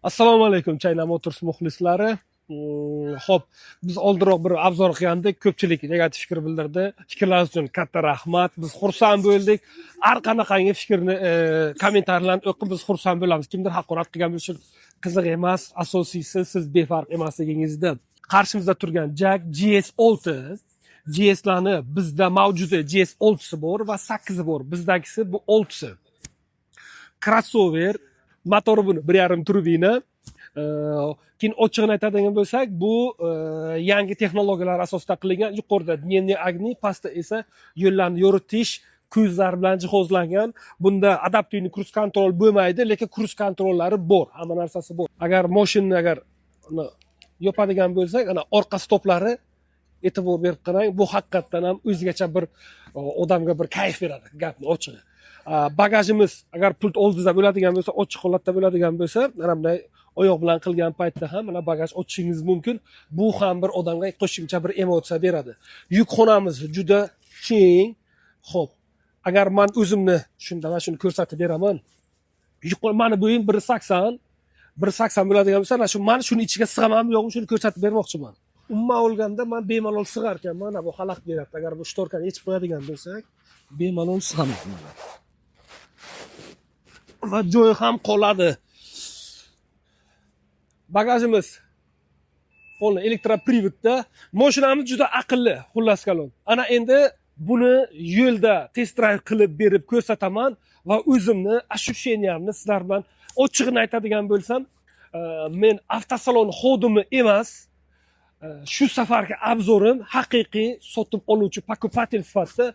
Assalomu alaykum, China Motors muxlislari. Xo'p, biz oldinroq bir обзор qilgandik, ko'pchilik negativ fikr bildirdi. Fikrlaringiz uchun katta rahmat. Biz xursand bo'ldik. Har qanaqangi fikrni, kommentariylarni o'qib biz xursand bo'lamiz. Kimdir haqorat qilgan bo'lsa, qiziq emas, asosiysi siz befarq emasligingizda. Qarshimizda turgan JAC GS6. GSlarni bizda mavjudi GS6si bor va 8 bor. Bizdagisi bu 6si. Crossover, motori buni 1,5 turbina. Keyin ochig'ini aytadigan bo'lsak, bu yangi texnologiyalar asosida qilingan. Yuqorida дневные огни, pastda esa yo'llarni yoritish ko'zlar bilan jihozlangan. Bunda адаптивный круиз-контроль bo'lmaydi, lekin круиз-контроль lari bor, hamma narsasi bor. Agar moshinani agar uni yopadigan bo'lsak, ana orqa stoplari, e'tibor berib qarang, bu haqiqatdan ham o'zgacha bir odamga bir kayf beradi, gapni ochig'i. Bagajimiz agar pult oldida bo'ladigan bo'lsa, ochiq holatda bo'ladigan bo'lsa, mana bunday oyoq bilan qilgan paytda ham mana bagaj ochishingiz mumkin. Bu ham bir odamga qo'shimcha bir emotsiya beradi. Yukxonamiz juda keng. Ho'p, agar man o'zimni shunda mana shuni ko'rsatib beraman. Mani bo'yim 1,80, 1,80 bo'ladigan bo'lsa, ana shu man shuni ichiga sig'amanmi, yo'qmi, shuni ko'rsatib bermoqchiman. Umuman olganda man bemalol sig'ar ekanman. Mana bu xalaqit beryapti. Agar bu шторка ni yechib qo'yadigan bo'lsak, bemalol sig'aman mana va joyi ham qoladi. Bagajimiz полный электропривод da. Moshinamiz juda aqlli, xullas kalom. Ana endi buni yo'lda test drive qilib berib ko'rsataman va o'zimni ощущения mni sizlar bilan, ochig'ini aytadigan bo'lsam, men avtosalon xodimi emas, shu safargi обзор im haqiqiy sotib oluvchi, покупатель sifatida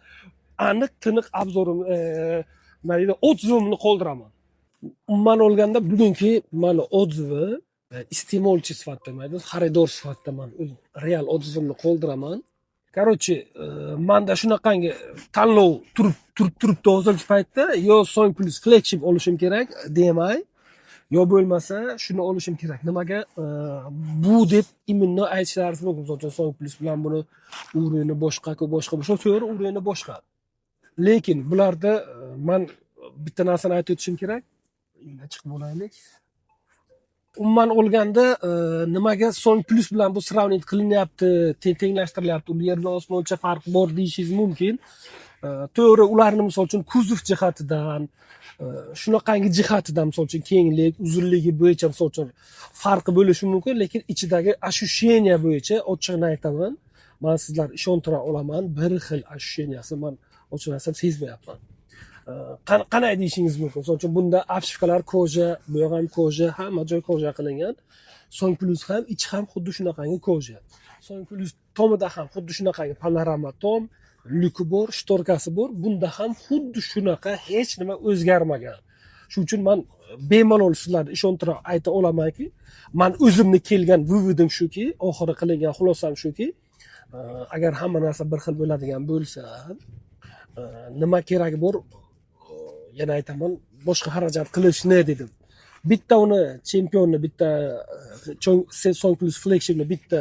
aniq tiniq обзор im, nima deydi, отзыв imni qoldiraman. Umuman olganda bugungi mani отзыв i iste'molchi sifatida emas, xaridor sifatida man o'z real отзыв imni qoldiraman. Короче, manda shunaqangi tanlov turib turibdi hozirgi paytda: yo Song Plus flagship olishim kerak DMI, yo bo'lmasa shuni olishim kerak. Nimaga bu deb именно aytishlaringiz mumkin. Misol uchun, Song Plus bilan buni уровень i boshqa, boshqa boshqa, to'g'ri, уровень i boshqa, lekin bularda man bitta narsani aytib o'tishim kerak. Uydan chiqib olaylik. Umuman olganda nimaga Song Plus bilan bu сравнить qilinyapti, tenglashtirilyapti, u yer bilan osmoncha farq bor deyishingiz mumkin. To'g'ri, ularni misol uchun kuzov jihatidan, shunaqangi jihatidan, misol uchun kenglik, uzunligi bo'yicha misol uchun farqi bo'lishi mumkin, lekin ichidagi ощущение bo'yicha, ochig'ini aytaman, man sizlar ishontira olaman, bir xil ощущения si man ochig'ini aytsam sezmayapman. Qanday deyishingiz mumkin? Misol uchun, bunda обшивка lar кожа, bu yoq ham кожа, hamma joy кожа qilingan. Song Plus ham ichi ham xuddi shunaqangi кожа. Song Plus tomida ham xuddi shunaqangi panorama tom, lyuki bor, шторка si bor. Bunda ham xuddi shunaqa, hech nima o'zgarmagan. Shuning uchun man bemalol sizlarni ishontira ayta olamanki, man o'zimni kelgan вывод im shuki, oxiri qilingan xulosam shuki, agar hamma narsa bir xil bo'ladigan bo'lsa, nima keragi bor, yana aytaman, boshqa xarajat qilishni dedim. Bitta uni chempionni, bitta Song Plus flagshipni bitta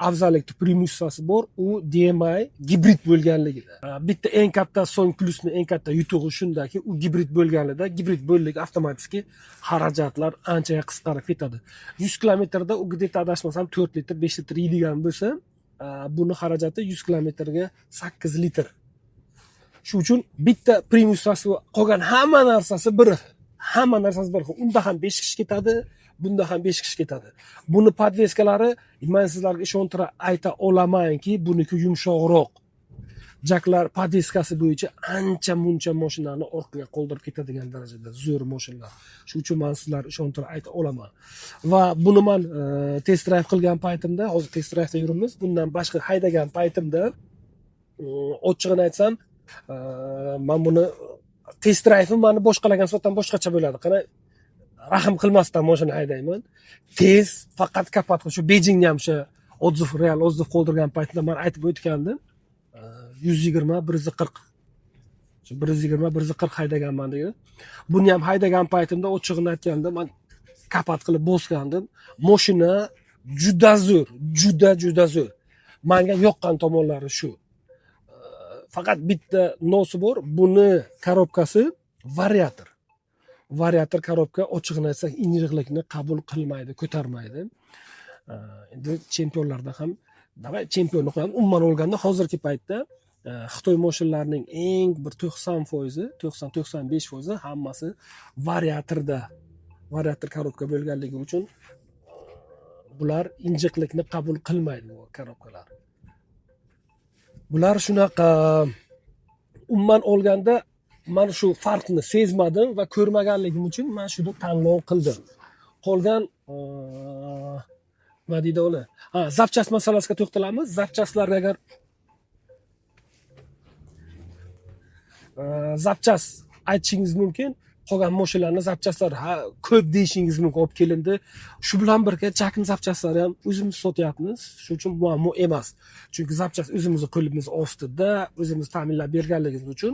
afzallik, преимущество si bor, u DMI gibrid bo'lganligida. Bitta eng katta Song Plusni eng katta yutug'i shundaki, u gibrid bo'lganida, gibrid bo'lligi avtomatik xarajatlar ancha qisqarib ketadi. 100 kilometrda u где то adashmasam 4 litr, 5 litr yeydigan bo'lsa, buni xarajati 100 kilometrga 8 litr. Shu uchun bitta преимущество si, qolgan hamma narsasi bir, hamma narsasi bir xil. Unda ham 5 kishi ketadi, bunda ham 5 kishi ketadi. Buni подвеска lari, man sizlarga ishontira ayta olamanki, buniki yumshoqroq. JAClar подвеска si bo'yicha ancha muncha mashinani orqaga qoldirib ketadigan darajada zo'r mashinalar. Shuning uchun man sizlarga ishontirib ayta olaman. Va buni man test drive qilgan paytimda, hozir test driveda yuribmiz, bundan boshqa haydagan paytimda, ochig'ini aytsam, man buni test drive'im mani boshqalarga nisbatan boshqacha bo'ladi. Qara, rahm qilmasdan mashina haydayman, tez, faqat kapat. Shu Beijingni ham o'sha отзыв, real отзыв qoldirgan paytimda man aytib o'tgandim, 120, 140, shu 120, 140 haydaganman degan. Buni ham haydagan paytimda, ochig'ini aytganda, man kapat qilib bosgandim. Moshina juda zo'r, juda juda zo'r. Manga yoqqan tomonlari shu. Faqat bitta но si bor: buni коробка si вариатор. Variator korobka, ochig'ini aytsak, injiqlikni qabul qilmaydi, ko'tarmaydi. Endi chempionlarda ham, давай, chempionni qo'yamiz. Umuman olganda, hozirgi paytda Xitoy moshinalarining eng bir 90%, 90-95% hammasi variatorda, variator korobka bo'lganligi uchun bular injiqlikni qabul qilmaydi, bu korobkalar. Bular shunaqa. Umuman olganda, man shu farqni sezmadim va ko'rmaganligim uchun man shuni tanlov qildim. Qolgan nima deydi uni, ha, запчасть masalasiga to'xtalamiz. Запчасть larga agar запчасть aytishingiz mumkin, qolgan mashinalarni запчасть lari, ha, ko'p deyishingiz mumkin, olib kelindi. Shu bilan birga Jakni запчасть lari ham o'zimiz sotyapmiz, shuning uchun muammo emas, chunki запчасть o'zimizni qo'limiz ostida, o'zimiz ta'minlab berganligimiz uchun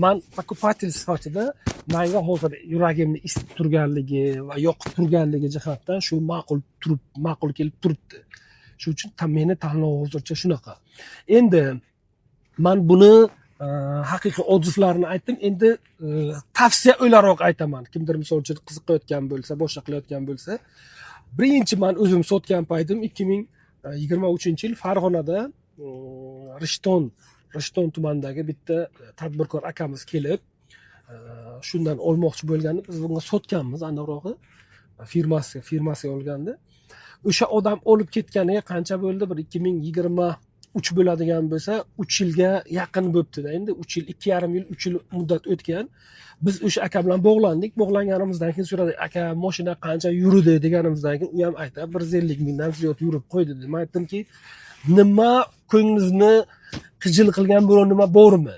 man покупатель sifatida manga hozir yuragimni isitib turganligi va yoqib turganligi jihatdan shu ma'qul turib, ma'qul kelib turibdi. Shuning uchun meni tanlov hozircha shunaqa. Endi man buni haqiqiy отзыв larni aytdim. Endi tavsiya o'laroq aytaman. Kimdir, misol uchun, qiziqayotgan bo'lsa, boshqa qilayotgan bo'lsa, birinchi man o'zim sotgan paytim 2023-yil Farg'onada Rishton tumanidagi bitta tadbirkor akamiz kelib, shundan olmoqchi bo'lganda, biz bunga sotganmiz. Aniqrog'i, firmasiga olgandi. O'sha odam olib ketganiga qancha bo'ldi, bir 2023 bo'ladigan bo'lsa, 3 yilga yaqin bo'libdida. Endi 3 yil, 2,5 yil, 3 yil muddat o'tgan. Biz o'sha aka bilan bog'landik. Bog'langanimizdan keyin so'radik: "Aka, moshina qancha yurdi?" deganimizdan keyin u ham aytdi: "150 mingdan ziyod yurib qo'ydi", dedi. Man aytdimki: "Nima ko'nglingizni xijil qilgan biror nima bormi?"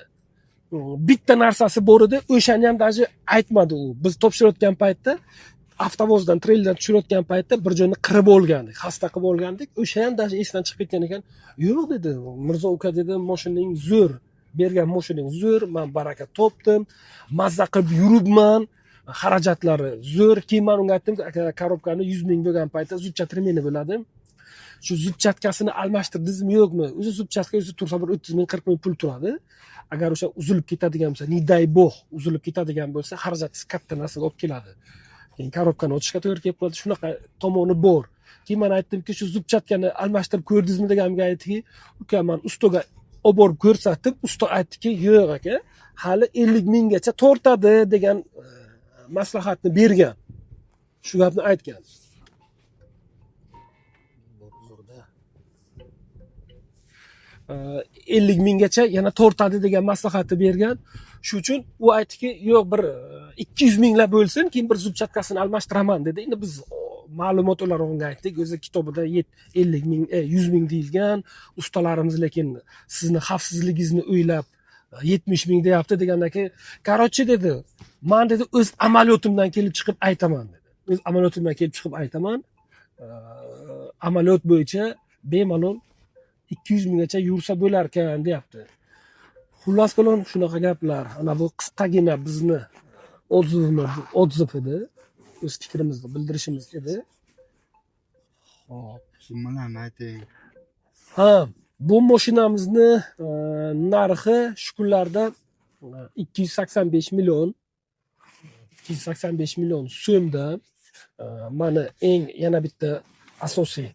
Bitta narsasi bor edi, o'shani ham даже aytmadi u. Biz topshirayotgan paytda, avtovozdan, treylerdan tushirayotgan paytda bir joyni qirib olgandik, xasta qilib olgandik. O'sha ham даже esidan chiqib ketgan ekan. "Yo'q", dedi, "Mirzo uka", dedi, "moshinang zo'r, bergan moshinang zo'r, man baraka topdim, mazza qilib yuribman, xarajatlari zo'r". Keyin man unga aytdim: "Aka, korobkani 100 ming bo'lgan paytda зубчатый ремени bo'ladi, shu зубчатка sini almashtirdingizmi, yo'qmi? O'zi зубчатка o'zi tursa bir 30 ming, 40 ming pul turadi. Agar o'sha uzilib ketadigan bo'lsa, не дай бог, uzilib ketadigan bo'lsa, xarajatingiz katta narsaga olib keladi, keyin korobkani ochishga to'g'ri kelib qoladi, shunaqa tomoni bor". Keyin man aytdimki: "Shu зубчатка ni almashtirib ko'rdingizmi?" deganimga aytdiki: "Uka, man ustaga olib borib ko'rsatdim, usta aytdiki, yo'q aka, hali 50 minggacha tortadi degan maslahatni bergan", shu gapni aytgan. Zo'rda. 50 minggacha yana tortadi degan maslahatni bergan. Shu uchun u aytdiki: "Yo'q, bir 200 minglab bo'lsin, keyin bir зубчатка sini almashtiraman", dedi. Endi biz ma'lumot o'laroq unga aytdik: o'zi kitobida 50 ming, 100 ming deyilgan, ustalarimiz lekin sizni xavfsizligingizni o'ylab 70 ming deyapti degandan keyin: "Короче", dedi, "man", dedi, "o'z amaliyotimdan kelib chiqib aytaman", dedi, "o'z amaliyotimdan kelib chiqib aytaman, amaliyot bo'yicha bemalol 200 minggacha yursa bo'larkan", deyapti. Xullas kalom, shunaqa gaplar. Ana bu qisqagina bizni отзыв imiz, отзыв edi, o'z fikrimizni bildirishimiz edi. Hop. Summalarni ayting. Ha, bu mashinamizni narxi shu kunlarda 285 million, 285 million so'mda. Mani eng yana bitta asosiy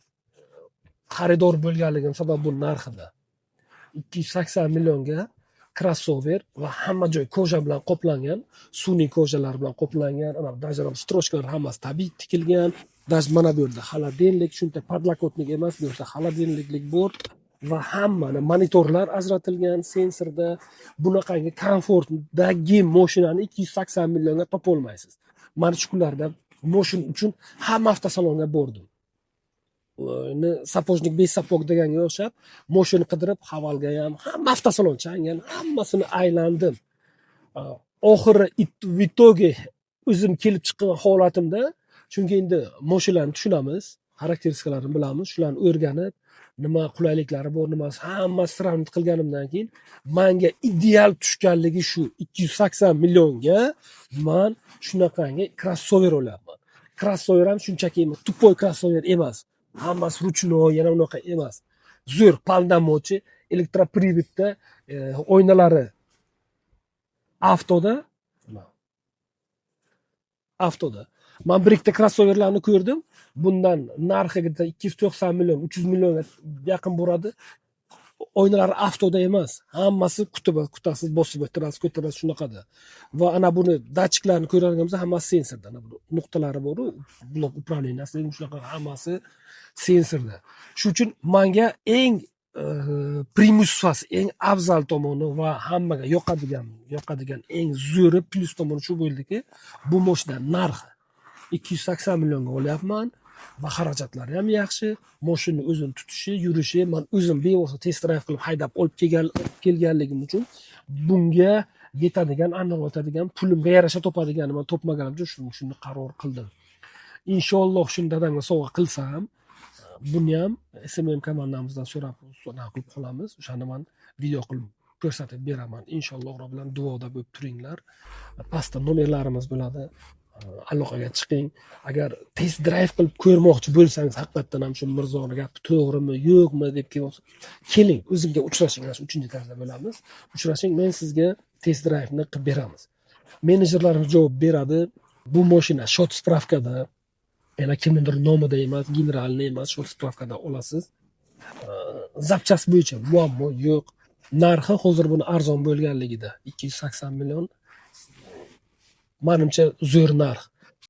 xaridor bo'lganligim sabab bu narxida. 280 millionga krossover va hamma joy кожа bilan qoplangan, sun'iy кожа lar bilan qoplangan. Ana, даже строчка lar hammasi tabiiy tikilgan. Даже mana bu yerda холодильник, shuncha подлокотник emas, bu yerda холодильник lik bor va hammani monitorlar ajratilgan sensorda. Bunaqangi komfortdagi moshinani 280 millionga topolmaysiz. Mana shu kunlarda moshin uchun hamma avtosalonga bordim. Сапожник без сапог deganga o'xshab, moshin qidirib Havalga ham, hamma avtosalon, Changan, hammasini aylandim. Oxiri в итоге o'zim kelib chiqqan holatimda, chunki endi moshinlarni tushunamiz, xarakteristikalarini bilamiz, shularni o'rganib, nima qulayliklari bor, nimasi, hammasi сравнить qilganimdan keyin manga ideal tushganligi shu 280 millionga man shunaqangi krossover olyapman. Krossover ham shunchaki emas, тупой krossover emas, hammasi ручной, yana unaqa emas, zo'r, полномочий, электропривод da, oynalari avtoda. Avtoda man bir ikkita krossoverlarni ko'rdim, bundan narxi где-то 290 million, 300 millionga yaqin boradi. Oynalari avtoda emas, hammasi kutib kutasiz, bosib o'tirasiz, ko'tarasiz, shunaqada. Va ana buni datchiklarni ko'radigan bo'lsa, hammasi sensorda. Ana buni nuqtalari boru, blok управления si, shunaqa, hammasi sensorda. Shuning uchun manga eng преимущество si, eng afzal tomoni va hammaga yoqadigan eng zo'ri plyus tomoni shu bo'ldiki, bu moshina narxi 280 millionga olyapman va xarajatlari ham yaxshi. Moshina o'zini tutishi, yurishi, man o'zim bevosita test drive qilib haydab olib kelganligim uchun bunga yetadigan, aniq yetadigan pulimga yarasha topadiganini man topmaganim uchun shuni qaror qildim. Inshaalloh, shuni dadamga sovg'a qilsam, buni ham SMM komandamizdan so'rab anaqa qilib qolamiz, o'shani man video qilib ko'rsatib beraman, inshaalloh. Alloh bilan duoda bo'lib turinglar. Pastda nomerlarimiz bo'ladi, aloqaga chiqing. Agar test drive qilib ko'rmoqchi bo'lsangiz, haqiqatdan ham shu Mirzoni gapi to'g'rimi, yo'qmi deb keling, o'zimga uchrashing. Mana shu uchinchi etajda bo'lamiz, uchrashing, men sizga test driveni qilib beramiz. Menejerlarimiz javob beradi. Bu moshina счёт справка da, yana kimnidir nomida emas, генеральный emas, счёт справка da olasiz. Запчасть bo'yicha muammo yo'q. Narxi hozir buni arzon bo'lganligida, 280 million, manimcha, zo'r narx.